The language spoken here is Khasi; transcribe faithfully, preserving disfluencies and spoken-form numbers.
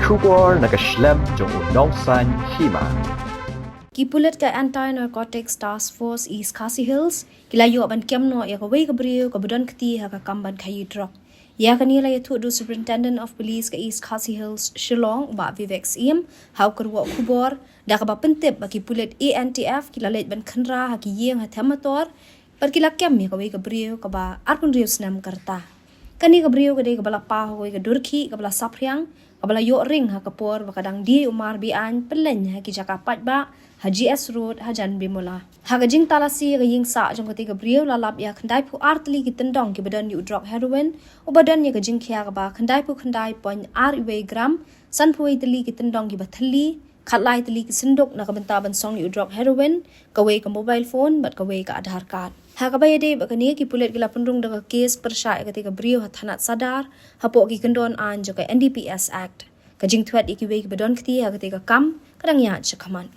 Khubor na ka shlem jong u Nongsaiñ Hima. Ki pulit ka Anti Narcotics Task Force East Khasi Hills ki la ïoh ban kem noh ïa kawei ka briew kaba don kti ha ka kam ban khaïi drok. Ïa kane la ïathuh da u Superintendent of Police ka East Khasi Hills Shillong, Bah Vivek Syiem, ha u kyrwoh khubor, da kaba pyntip ba ki pulit A N T F ki la leit ban khynra ha ki ïing ha Them Mator, bad ki la kem ïa kawei ka briew kaba arphew hynriew snem ka rta. Kane ka briew ka dei kaba la paw ha kawei ka dur khih kaba la saphriang, kaba la ïoh ring ha ka por ba ka dang die u mar be-aiñ pynleit ha ki jaka paidbah ha G S Road hajan Bimula. Ha ka jingtalasi ïa ka ïing sah jong katei ka briew la lap ïa khyndaiphew ar tylli ki tyndong kiba don ïa u drok heroin, uba don ïa ka jingkhia kaba khyndaiphew khyndai point ar wei gram, sanphew wei tylli ki tyndong kiba thylli, khatlai tylli ki synduk na ka bynta ban song ïa u drok heroin, kawei ka mobile phone bad kawei ka Aadhaar card. Ha kaba ïadei bad kane, ki pulit ki la pynrung da ka kes pyrshah ïa katei ka briew ha thanat Sadar, hapoh ki kyndon aiñ jong ka N D P S Act. Ka jingthwet ïa kiwei kiba don kti ha katei ka kam ka dang ïaid shakhmat.